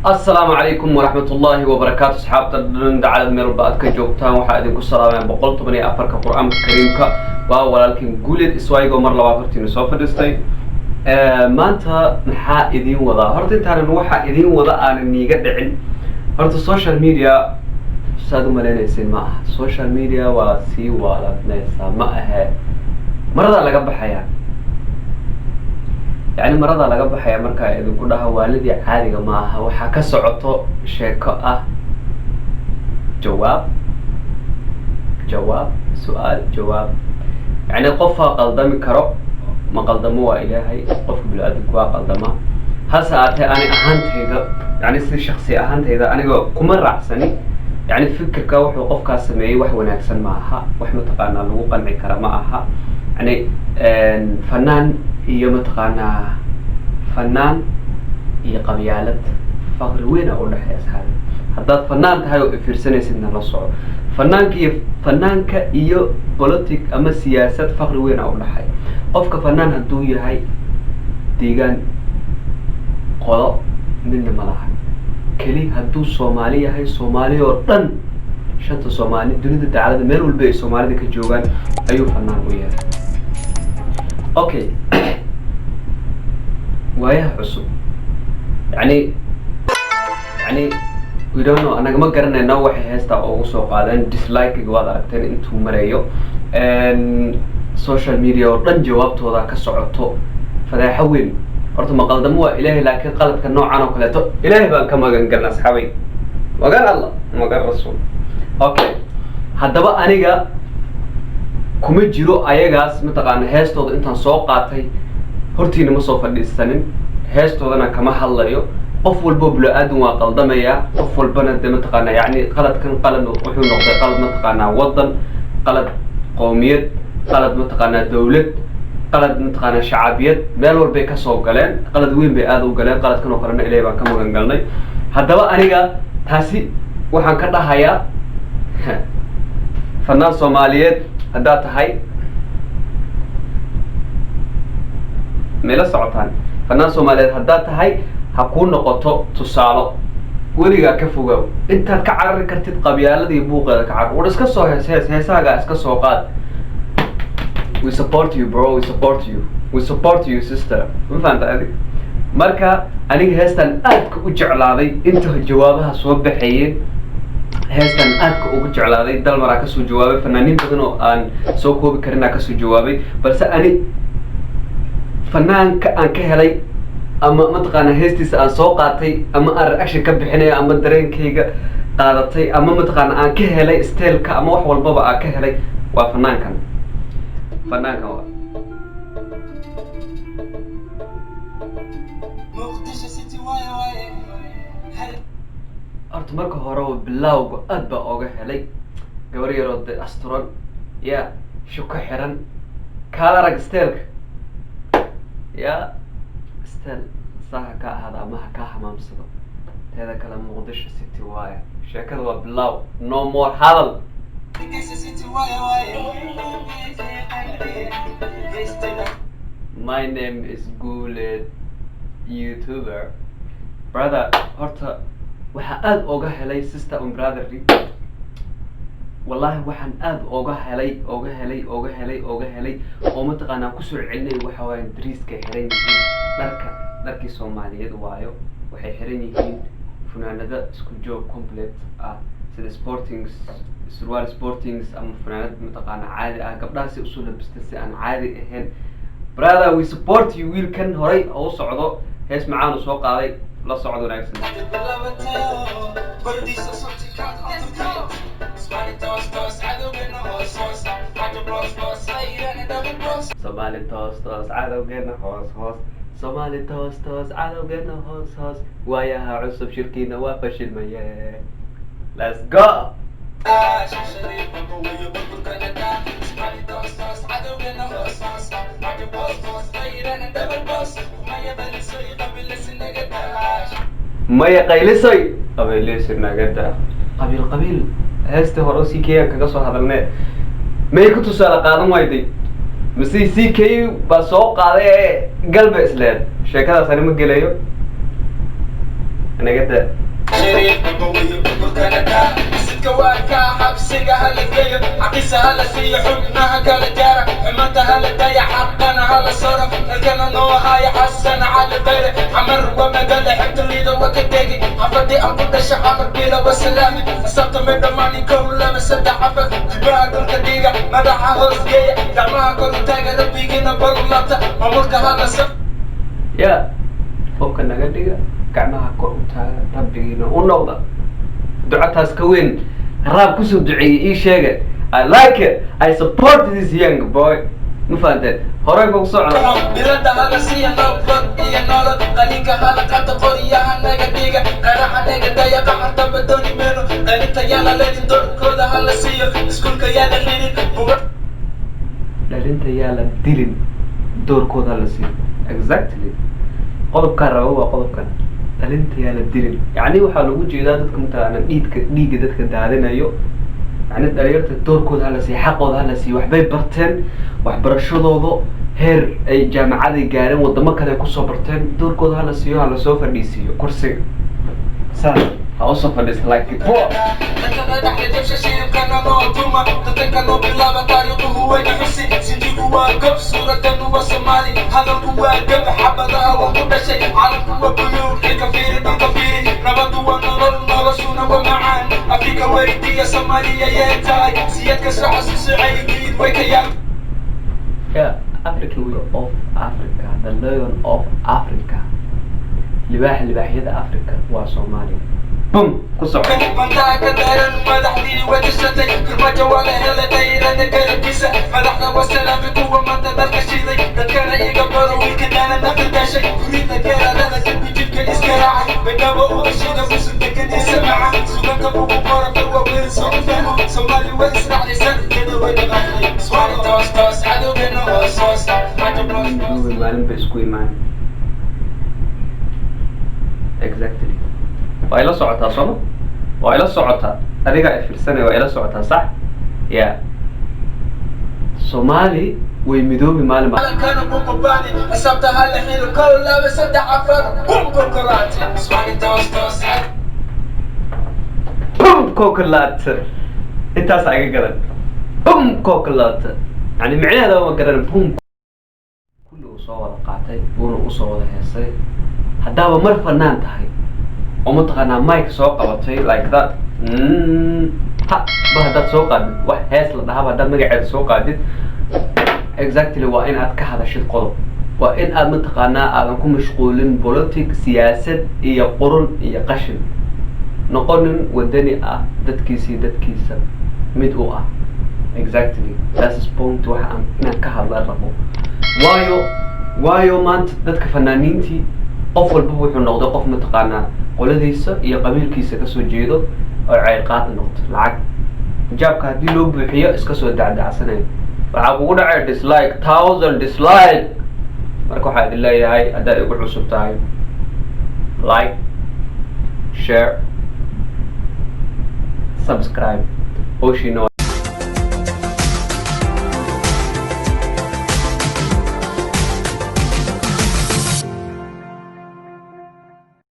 Asalaamu calaykum waraxmatullaahi wabarakaatu. Asxaabta dhan dacalad meel walba aad ka joogtaan, waxaa idinku salaamaya 114-ka Qur-aanka Kariimka. Waa walaalkiin Guuleed Iswaaygo, mar labaad hortiina soo fadhiistay. Maanta maxaa idiin wadaa? Horta intaanan waxaa idiin wada aanan niiga dhicin, horta social media saad u maleynayseen ma aha. Social media waa sii waaladnaysaa, ma ahe, maradaa laga baxaya, yacni maradaa laga baxaya. Markaa idinku dhaha, waalidii caadiga ma aha. Waxaa ka socoto sheeko ah jawaab, jawaab, su-aal, jawaab. Yacni qofaa qaldami karo, ma qaldamo waa Ilaahay, qofka bini-aadamku waa qaldama. Hase aatee ani ahaantayda, yani si shaksi ahaantayda, aniga kuma raacsani. Yani fikirka wuxuu qofkaas sameeyey wax wanaagsan ma aha, wax mataqaanaa lagu qanci kara ma aha. Yani fanaan iyo mataqaanaa fanaan iyo qabyaalad faqri weyn a udhexeeya. Asxaabi, haddaad fanaan tahay oo ifiirsanaysidna, la soco, fanaanka iyo fanaanka iyo politic ama siyaasad faqri weyn a udhexeeya. Qofka fanaan hadduu yahay, deegaan, qolo midna ma laha. Keli hadduu Soomaali yahay, Soomaali oo dhan, shanta Soomaali, dunida dacalada meel walba ay Soomaalida ka joogaan ayuu fanaan u yahay. Okay, waayaha cusub, yani we don't know, anaga ma garanayno waxay heestaa ugu soo qaadeen. Dislike-ga waad aragteen intuu marayo. Social media oo dhan jawaabtooda ka socoto, fadeexo weyn. Horta ma qaldamo waa Ilaahay, laakiin qaladka noocan oo kaleeto Ilaahay baan ka magan galna. Asxaabay, magan Allah, magan Rasuul. Okay, haddaba aniga kuma jiro ayagaas mataqaana. Heestooda intaan soo qaatay hortiina ma soo fadhiisanin, heestoodana kama hadlayo. Qof walbo bini-aadan waa qaldamaya, qof walbana de mataqaana. Yani qaladkan qalad wuxuu noqday qalad mataqaanaa wadan, qalad qowmiyad, qalad mataqaanaa dawlad, qalad mataqaanaa shacabiyad, meel walbay kasoo galeen. Qalad weyn bay aada u galeen. Qaladkan oo kalena Ilahay baan ka magan galnay. Haddaba aniga taasi waxaan ka dhahayaa, fanaan Soomaaliyeed haddaad tahay, mayla socotaan? Fanaan Soomaaliyeed haddaad tahay, ha kuu noqoto tusaalo. Weligaa ka fogow intaad ka carari kartid qabyaaladii buuqeeda. Ka carar, war iska soo hees, hees, heesahaagaa iska soo qaad. We support you, bro, we support you, we support you, sister. Ma fahanta adig? Marka aniga heestan aadka u jeclaaday, inta jawaabaha soo baxayeen heestan aadka ugu jeclaaday, Dalmaraa kasoo jawaabay, fanaaniin badan oo aan soo koobi karinaa kasoo jawaabay, balse ani fanaanka aan ka helay ama mataqaana heestiisa aan soo qaatay ama aan reaction ka bixinayo ama dareenkayga qaadatay ama mataqaana aan ka helay styleka ama wax walbaba aan ka helay, waa fanaankan. Fanaankan waa Muqdisho City waaye waaye. Horta marka hore bilawga aad baa ooga helay. Gabar yaroo de asturan ya, shuko xiran, kaala arag styleka ya, style saa ha ka ahaada ama ha kaa hamaamsado. Teeda kale, Muqdisho City waaye. Sheekada waa bilaw, no more hadal. Hargeysa City waaye waaye. Heystayda. My name is Guuled YouTuber brother. Horta waxaa aada ooga helay sister and brotherly. Wallahi waxaan aada ooga helay, ooga helay, ooga helay, ooga helay oo mataqaanaa kusoo celinaya, waxa waaye dariiskay xiran yihiin, dharka, dharkii Soomaaliyeed waayo. Waxay xiran yihiin funaanado isku joog complete ah, sida sportings, surwaal sportings ama funaanad mataqaana caadi ah. Gabdhaha si usoo labista si aan caadi ahayn. Brother, we support you. Wiilkan horay oo u socdo, hees macaan uu soo qaaday. La socdo wanaagsan. Bardiisa sotika. Soomaali toos toos, cadowgeena hoos hoos. Xaja boos boos, layrana double boos. Soomaali toos toos, cadowgeena hoos hoos. Soomaali toos toos, cadowgeena hoos hoos. Waayaha cusub, shirkiina waa fashilmaye. Let's go. Shashadii babawayo burburkana daa. Soomaali toos toos, cadowgeena hoos hoos. Xaja boos boos, layrana double boos. Maya balisoy qabilisinaga daa. Maya qaylisoy, qabiilaysi nagada. Qabiil qabiil, heestii hore c k aan kaga soo hadalne, may ku tusaale qaadan wayday? Mise c k baa soo qaaday ee galba isleed? Sheekadaas ani ma gelayo. Naga da. Sidka waa kaa xabsiga hala geeyo, xaqiisa hala siiyo, xubnaha kala jaara, xumanta hala daya, xaqana hala soro, halkana noo haya Xasan Cali Bayre. Xamar waa magaala xebta liida, waa ka tegi xafadii aan ku dhasha Xamar bila wasalaami. Xisaabta may dhammaanin: kow, laba, saddex, afar. Jilbaha dhulka dhiga, madaxa hoos geeya, gacmaha kor u taaga, rabbigiina baru laabta, maamulka hala sa Ya, hubka naga dhiga, gacmaha kor u taaga, rabbigiina u noqda. Ducataas ka weyn raab kusoo duceeyey ii sheega. I like it, I support this young boy. Ma fahanteen? Horey ba ku socda. Bilada hala siiya nabad iyo nolol, qalinka hala qata, qoryaha naga dhiga, qaraxa naga daya, qaxarta badooni meeno, dhalinta yaala leedin, doorkooda hala siiyo, iskuulka yaala xirin buga. Dhalinta yaa la dilin, doorkooda la siiyo. Exactly, qodobkaa raba waa qodobkan, dhalinta yaa la dilin. Yacni waxaa lagu jeedaa dadka mataqaana dhiidka dhiigga dadka daadinayo. Yani dhalinyarta doorkooda hala siiyo, xaqooda hala siiyo. Waxbay barteen, waxbarashadooda heer ay jaamacaday gaareen, wadamo kale ay kusoo barteen. Doorkooda hala siiyo, hala soo fadhiisiiyo kursiga, saas ha usoo fadhiista like before. Dadkana dhexda jabsha, shiribkana noo tuma, dadkanka noo bilaaba, taariikhuhu wayna xusi. Sinjigu waa gob, suuradanu waa Soomaali, hadalku waa gab, xabadaha waa ku dhashay, calanku waa buluug, xilka fiiri, dhulka fiiri, nabadu waa nolol, noloshuna waa macaan. Afrika weydiiya Soomaaliya yee tahay, siyadka soo xasuusacaydiid way ka yaab. Yeah, Africa of Africa, the lion of Africa, libaax libaaxyada Africa waa Soomaaliya. Bum, ku soco. Bantaa ka daran, madaxdii way tashatay, kurmaja waa la helay, qayrana garabkiisa. Madaxda waa salaamay kuwa maanta dalka shiday, dadkana iga baro, wiilka daana nafta dashay, gurida geeradada jidku jidka iska raacay, Baydhabo uga shida busug degadiisa maca suganta ugu qora farwa weyn soo fahmo. Soomaali way israacday, sanadkeeda way dhaqaaqday. Soomaali toos toos, cadowgeena hoos hoos, xaja boos boos. Midowga maalin bay isku imaan. Exactly, waa ila socotaa sooma? Waa ila socotaa, adigaa ifirsanaya, waa ila socotaa, sax? Ya, Soomaali way midoobi maalin ba. Calankana bububaani, xisaabta hala xiro: kow, laba, saddex, afar, bum kokolaate. Soomaali toos toos. Bum coconut, intaas iga garan. Bum coconut, yani micnaheeda ma garan. Bum kulli uu soo wada qaatay, buuna usoo wada heesay. Haddaaba mar fanaan tahay oo mataqaanaa mic soo qabatay like that, ha ba haddaad soo qaadid wax hees la dhahaba, haddaad magaceeda soo qaadid, exactly waa in aad ka hadashid qodob, waa in aad mataqaanaa aadan ku mashquulin politic, siyaasad iyo qurun iyo qashin, noqonin wadani ah, dadkiisii dadkiisa mid u ah. Exactly, that is point waxa aan inaan ka hadla rabo. Waayo maanta dadka fanaaniintii qof walbaba wuxuu noqday qof mataqaanaa qoladiisa iyo qabiilkiisa kasoo jeedo oo ceyrqaad noqdo, lacag jaabka haddii loo buuxiyo iska soo dacdacsanayo. Waxaa kugu dhacay dislike, thousand dislike. Marka waxaa idin leeyahay, haddaad igu cusub tahay, like, share, subscribe, howshiina.